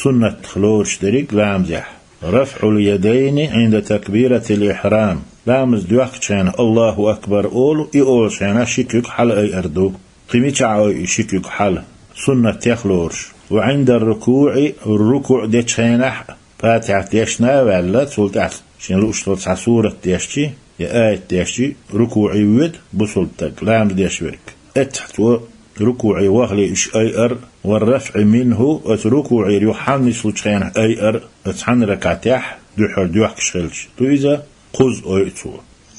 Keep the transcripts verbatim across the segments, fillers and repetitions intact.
Суннатах лоруш дерриг ламазехь. رفع اليدين عند تكبيرة الإحرام. Ламаз доьхкачу хенахь «Аллаху акбар» олу, и олучу хенахь ши куьг хьалаайар ду. Кхин мичахь ойу и ши куьг хьала? Суннатех лоруш. وعند الركوع, рукуъ дечу хенахь, Патихьат дешна а ваьлла, цул тӀаьхьа шен лууш долу цхьа сурат дешчи, я аят дешчи, рукуъе воьду бусулба стаг, ламаз деш верг. Эццахь цо рукуъе вахале уьш айар, والرفع منه, оцу рукуъера юха хьалнислучу хенахь айар, оцу цхьана ракатехь дуьххьара доьхкуш хилча, ду иза, кхузза ойу цо.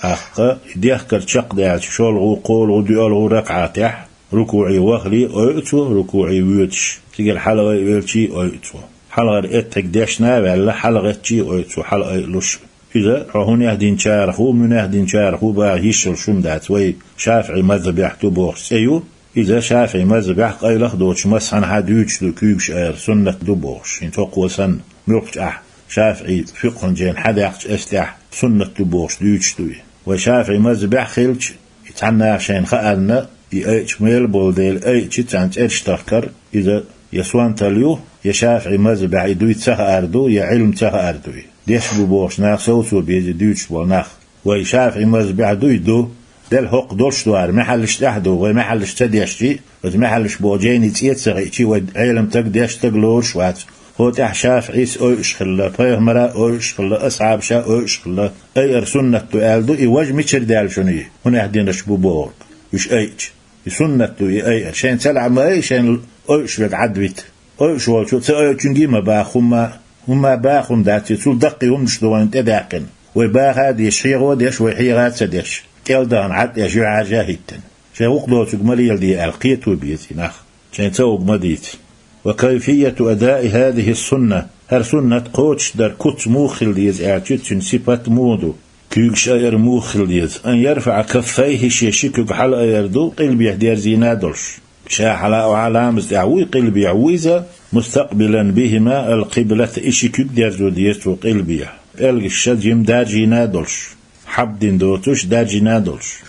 ТӀаккха и дехкар чекхдаьлча, шолгӀа, кхоалгӀа, доьалгӀа ракатехь, рукуъе вахале ойу цо, рукуъе воьдуш, цигара хьалаайвелчий ойу цо. Хьалхара эттиг дешна а ваьлла, хьалагӀеттачий ойу цо, хьалаайалуш. Иза хьо хӀунех динчарах ву, муьнех динчарах ву баха йиш йолуш хӀума дац, вай ШафиӀи мазхабехь ду бохуш цӀе ю. Иза ШафиӀи мазхабехь къайлаха доцуш массанхьа дуьйцуш ду, куьйгаш айар суннат ду бохуш, хӀинца хӀокхо санна, муьлххачу ахь ШафиӀи фикъхӀан жайна хьадаьккхича, эс тӀехь суннат ду бохуш дуьйцуш ду и. Вай ШафиӀи мазхабехь хилча, и цхьанна а шайна хаанна, и айча мел болу дела, айча царна цӀераш тахкар, иза я сонталла ю, я ШафиӀи мазхабехь и дуй ца хаар ду, я Ӏилма ца хаар ду и. Деш бу бохуш нах совцо беза, дуьйцуш болу нах. Вай ШафиӀи мазхабехь дуй ду, делла хӀокху долуш ду хӀара, мехьаллаш тӀехь ду, вай мехьаллаш ца дешчи, оцу мехьаллаш боху жайни цӀе а ца хиъчи, вай Ӏелам стаг, деш стаг лоруш вац. ХӀо тӀехь ШафиӀис ойуш хилла, пайхамара ойуш хилла, асхьабаша ойуш хилла, айар суннат ду аьлла ду, и важа мичара даьлла шуна и, хӀунех динарш бу бохург, уьш айча. И суннат ду и айар. Шайн ца лаьа ма ай, шайн ойуш верг Ӏадвита. Ойуш волчо ца ойучуьнга а ма баха хӀумма, хӀумма баха хӀума дац, и цул даккхий хӀуманаш ду вайна тӀедаьккхина. Вай баха а дезаш, хьехо а деш, вай хьеха а ца деш, кӀел дахана Ӏад а еш, юьхьӀаьржа а хӀиттина. Шайн гӀуллакх доцург ма леладе аьлла, кхето беза и нах. Шайн ца уг ма дийца. وكيفية أداء هذه السنة, хӀара суннат кхочушдар куц муха хила деза аьлча, цуьнан сипат муха ду? Куьйгаш айар муха хила деза? أن يرفع كفيه, шен ши куьг хьалаайар ду, къилбехьа дерзийна а долуш. Ша хьала а охьа ламаз тӀехь вуй, къилбехьа ву иза, مستقبلا بهما القبلة, и ши куьг дерзо деза цо къилбехьа. ПӀелгаш ша жима даржийна а долуш, хьабдина доцуш, даржийна а долуш.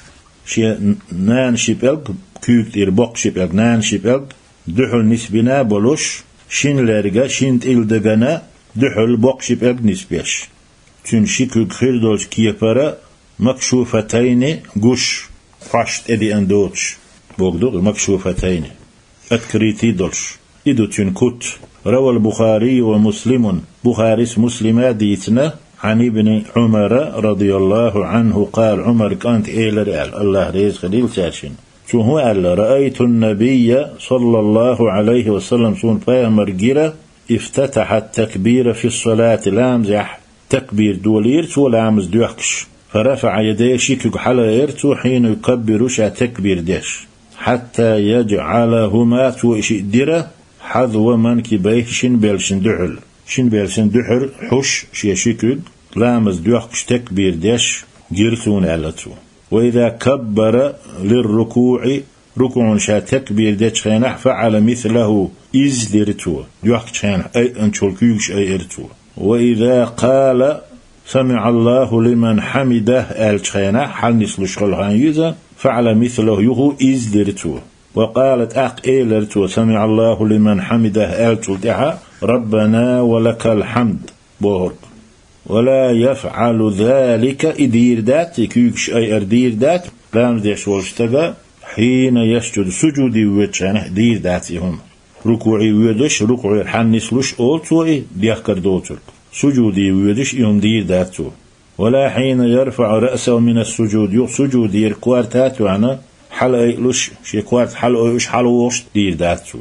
Шен нана ши пӀелг, куьйга тӀера боккха ши пӀелг, нана ши пӀелг дуьхьал нисбина а болуш, шина лерга, шина тӀилдагана дуьхьал боккха ши пӀелг нисбеш. Цуьнан ши куьг хир долчу кепара مكشوفتين, гуш, хьош тӀедеана доцуш, бохург ду, مكشوفتين, открытый долуш. И ду цуьнан куц. روى البخاري ومسلم, Бухарис, Муслима а дийцина, عن ابن عمر رضي الله عنه قال, Ӏумар кӀанта элира аьлла, АллахӀ реза хилийла цаьршинна. Цо хӀун аьлла? رأيت النبي صلى الله عليه وسلم, суна пайхамар гира, افتتح التكبير في الصلاة, ламазехь такбир долийра цо ламаз доьхкуш. فرفع يديه, ши куьг хьалаайра цо, حين يكبر, ша такбир деш. حتى يجعلهما, цо и шиъ дира, حذو منكبيه, шина белшина дуьхьал. Шина белшина дуьхьал хьуш шен ши куьг, ламаз доьхкуш такбир деш, гира суна аьлла цо. وإذا كبر للركوع, рукуъна ша такбир дечу хенахь, فعل مثله, изза дира цо, доьхкучу хенахь айанчул куьйгаш айира цо. وإذا قال سمع الله لمن حمده аьллачу хенахь, хьалнислуш хилла хан ю иза, فعل مثله, юха изза дира цо. وقال, тӀаккха элира цо, سمع الله لمن حمده аьллачул тӀаьхьа, ربنا ولك الحمد бохург. ولا يفعل ذلك, и дийр дац, и куьйгаш айар дийр дац, ламаз деш волчу стага, حين يسجد, сужуде воьдучу хенахь дийр дац и хӀума. Рукуъе воьдуш, рукуъера хьаннислуш олу цо и, дехкар доцург. Сужуде воьдуш и хӀума дийр дац цо. ولا حين يرفع رأسه من السجود, юха сужудера корта а тоьхна, хьалаайалуш, шен корта хьалаайуш, хьалавогӀуш дийр дац цо.